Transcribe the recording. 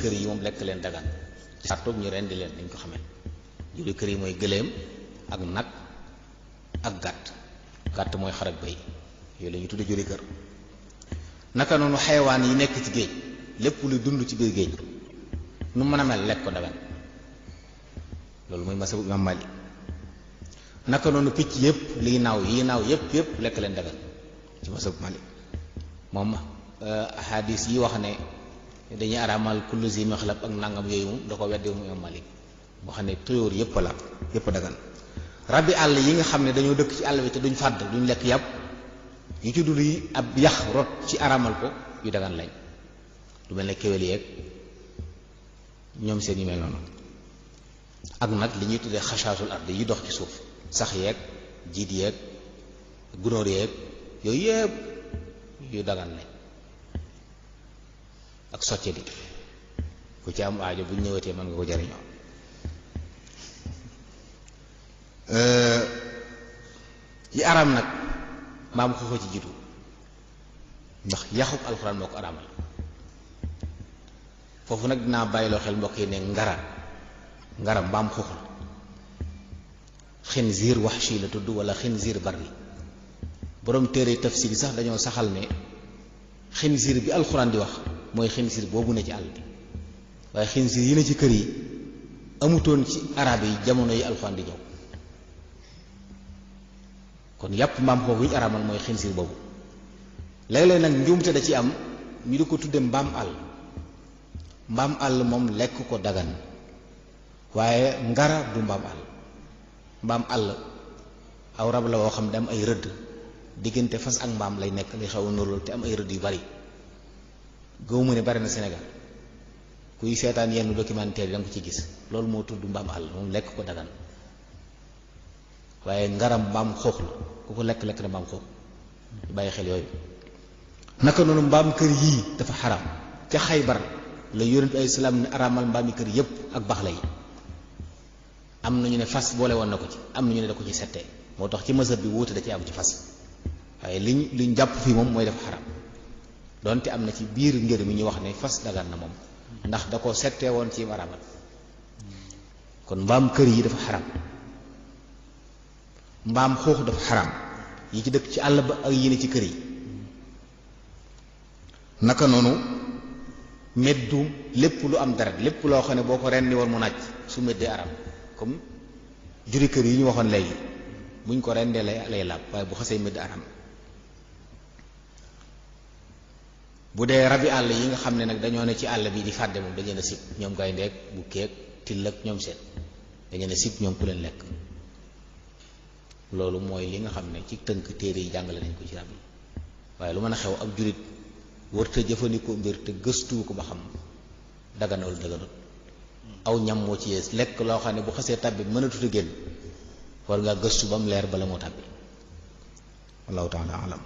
kër yi moom lekk leen dagan ci sartoog ñu rendi leen dañ ko xamee juri kër yi mooy gëléem ak nag ak gàtt mooy xar ak bëy yooyu la ñu tudde juri kër. naka noonu xayawaan yi nekk ci géej lépp luy dund ci biir géej nu mën a mel lekk ko dagan loolu mooy masabu imam Malik. naka noonu picc yëpp liy naaw yi naaw yëpp lekk leen dagan ci masabu Malik. moom ahadis yi wax ne dañuy araamal kullu zi maxlab ak nangam yooyu moom da ko weddi mu imam Malik boo xam ne tuyóor yëpp la yëpp dagan. rabbi àll yi nga xam ne dañoo dëkk ci àll bi te duñ fàdd duñ lekk yàpp yu ci dul yi ab yax rot ci araamal ko yu dagan lañ lu mel ne kéwél yeeg ñoom seen yu mel noonu. ak nag li ñuy tuddee xasaasul ard yi dox ci suuf sax yeeg jiit yeeg gunóor yeeg yooyu yëpp yu dagan lañ ak socce di ku ci am aajo bu ñëwatee mën nga ko jariñoo. yi araam nag mbaam xuuxa ci jiitu ndax yaxub alxuraan moo ko araamal foofu nag dinaa bàyyiloo xel mbokk yi ne ngara mbaam xuux la xinziir waxshi la tudd wala xinziir bari borom téere tafsir yi sax dañoo saxal ne xinziir bi alxuraan di wax mooy xinziir boobu ne ci àll bi waaye xinziir yi ne ci kër yi amutoon ci arab yi jamono yi alxuraan di ñëw kon yàpp mbaam xuux yi ñu araamal mooy xinziir boobu. léeg-léeg nag njuumte da ci am ñu di ko tudde mbaam àll moom lekk ko dagan waaye ngara du mbaam àll aw rab la woo xam ne am ay rëdd diggante fas ak mbaam lay nekk lay xaw a nuróol te am ay rëdd yu bari gëwuma ne bari na Sénégal kuy seetaan yenn documentaire yi da nga ko ci gis loolu moo tudd mbaam àll moom lekk ko dagan waaye ngaram mbaam xuux la ku ko lekk na mbaam xuux bàyyi xel yooyu. naka noonu mbaam kër yii dafa xaram ca Xaybar la yonent bi ay salaam ne araamal mbaami kër yépp ak baax la yi am na ñu ne fas boole woon na ko ci am na ñu ne da ko ci settee moo tax ci mazhab bi wuute da ci am ci fas waaye liñ jàpp fii moom mooy dafa xaram donte am na ci biir ngir mi ñu wax ne fas dagan na moom ndax da ko settee woon ci araamal kon mbaam kër yi dafa xaram mbaam xuux dafa xaram yi ci dëkk ci àll ba ak yi ne ci kër yi. naka noonu meddu lépp lu am deret lépp loo xam ne boo ko rendi woon mu naaj su meddee aram comme juri kër yi ñu waxoon léegi buñ ko rendee lay laab waaye bu xasee medd aram. bu dee rabi àll yi nga xam ne nag dañoo ne ci àll bi di fàdde moom dañu ne sib ñoom gayndeek bu keek till ak ñoom seen dañu ne sib ñoom ku leen lekk loolu mooy li nga xam ne ci tënk téere yi jàngale nañ ko ci rab yi waaye lu mën a xew ab jurit wërta jëfandikoo mbir te gëstu ko ba xam daganawul daganut aw ñam moo ci yees lekk loo xam ne bu xasee tàbbi mënatut a génn war ngaa gëstu ba mu leer bala moo tàbbi wallahu taala alam.